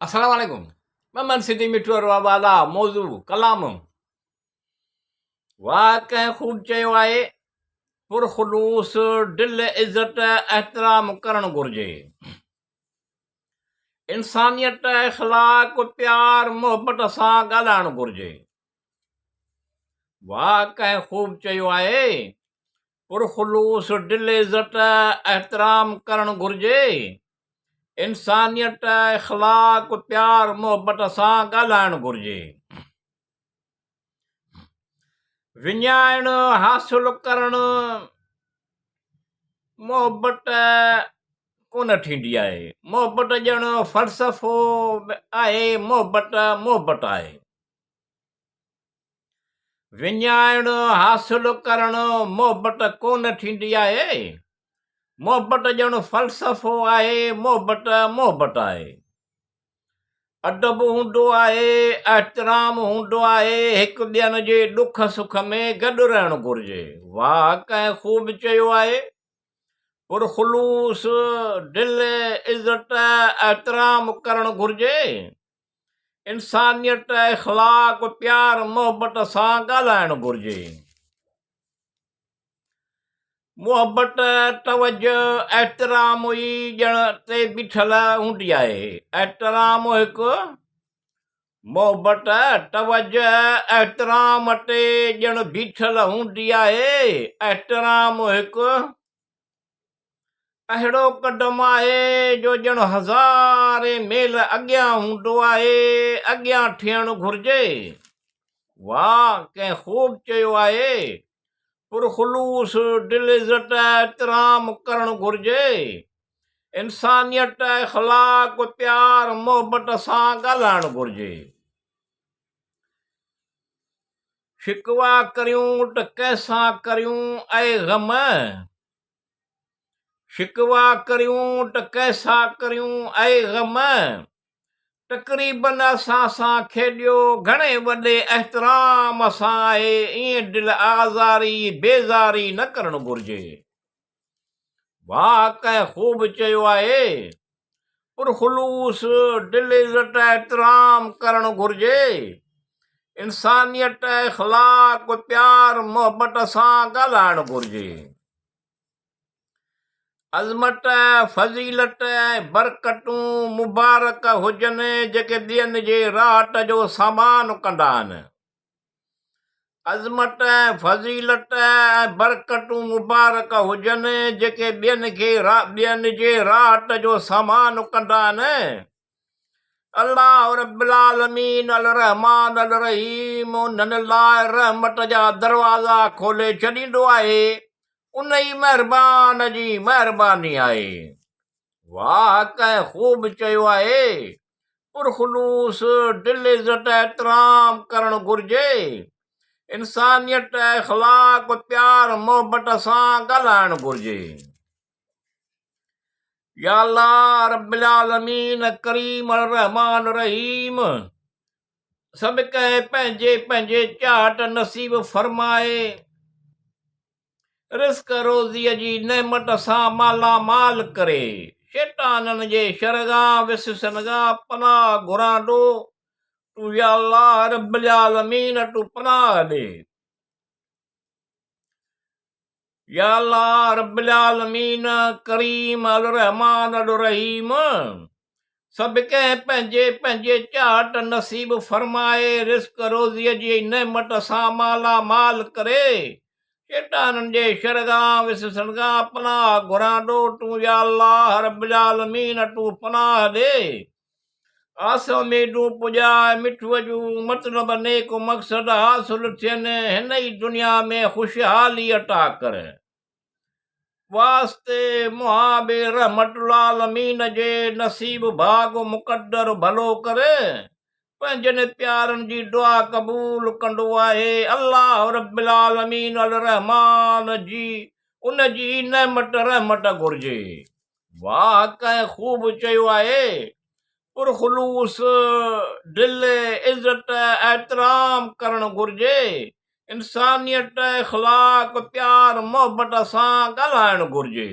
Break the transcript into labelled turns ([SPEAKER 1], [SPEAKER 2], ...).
[SPEAKER 1] السلام عليڪم ممن سنڌي مٺو روالا موضوع ڪلام واھ ڪنهن خوب چيو آهي پرخلوص دل عزت احترام ڪرڻ گهرجي انسانيت اخلاق پيار محبت سان ڳالهائڻ گهرجي واھ ڪنهن خوب چيو آهي پرخلوص دل عزت احترام ڪرڻ گهرجي انسانيت اخلاق پيار محبت سان ڳالهائڻ گهرجي وڃائڻ حاصل ڪرڻ محبت ڪونه ٿيندي آهي محبت ڄڻ فلسفو آهي محبت محبت آهي وڃائڻ، حاصل ڪرڻ محبت ڪونه ٿيندي آهي. محبت ڄڻ فلسفو آهي، محبت محبت آهي. ادب هوندو آهي، احترام هوندو آهي، هڪ ٻين جي ڏک سک ۾ گڏ رهڻ گهرجي. واهه ڪنهن خوب چيو آهي. پرخلوص دل عزت احترام ڪرڻ گهرجي. انسانيت، اخلاق، پيار، محبت سان ڳالهائڻ گهرجي. محبت، توجه، احترام ئي ڄڻ تي بيٺل هوندي آهي. احترام هڪ محبت، توجه، احترام تي ڄڻ بيٺل هوندي آهي. احترام هڪ اهڙو قدم آهي جو ڄڻ هزارين ميل اڳيان هوندو آهي، اڳيان ٿيڻ گهرجي. واهه ڪنهن خوب چيو آهي، پرخلوص دل عزت احترام ڪرڻ گهرجي. انسانيت اخلاق پيار محبت سان ڳالهائڻ گهرجي. شڪوا ڪريون ته ڪنهن سان ڪريون اي غم. شڪوا ڪريون ته ڪنهن سان ڪريون اي غم. تقريبن اسان سان کيڏيو گهڻي وڏي احترام سان آهي ائين دل آزاري بيزاري نه ڪرڻ گهرجي. واهه ڪنهن خوب چيو آهي. پرخلوص دل عزت احترام ڪرڻ گهرجي. انسانيت اخلاق پيار محبت سان ڳالهائڻ گهرجي. عظمت فضيلت ۽ برڪتون مبارڪ هجن جيڪي ٻين جي راحت جو سامان ڪندا آهن. عظمت ۽ فضيلت ۽ برڪتون مبارڪ هجن جيڪي ٻين کي ٻين جي راحت جو سامان ڪندا آهن. الله رب العالمين الرحمان الرحيم انهن لاء رحمت جا دروازا کولي ڇڏيندو آهي. ان ئي مهربان جي مهرباني آهي. واهه ڪنهن خوب چيو آهي. پرخلوص دل عزت احترام ڪرڻ گهرجي. انسانيت اخلاق پيار محبت سان ڳالهائڻ گهرجي. يا الله رب العالمين ڪريم الرحمان الرحيم سڀ ڪنهن پنهنجي پنهنجي چاهت نصيب فرمائي. رزق روزيء جي نعمت سان مالا مال ڪري، شيطانن جي شر کان، وسوسن کان پناهه گهران ٿو، تون يا الله رب العالمين تون پناهه ڏي. يا الله رب العالمين ڪريم الرحمان الرحيم سڀ ڪنهن پنهنجي پنهنجي چاهت نصيب فرمائي، رزق روزيء جي نعمت سان مالا مال ڪري، شيطانن جي شر کان وسوسن کان پناهه گهران ٿو، تون يا الله رب العالمين تون پناهه ڏي. آس اميدون پڄاء، مٺوء جون مطلب نيڪ مقصد حاصل ٿين، هن ئي دنيا ۾ خوشحالي عطا ڪر. واسطي محاب رحمت العالمين جي نصيب ڀاڳ مقدر ڀلو ڪر پنهنجن پيارن جي دعا قبول ڪندو آهي الله رب العالمين الرحمان جي ان جي نعمت رحمت گهرجي واهه ڪنهن خوب چيو آهي پرخلوص دل عزت احترام ڪرڻ گهرجي، انسانيت اخلاق پيار محبت سان ڳالهائڻ گهرجي.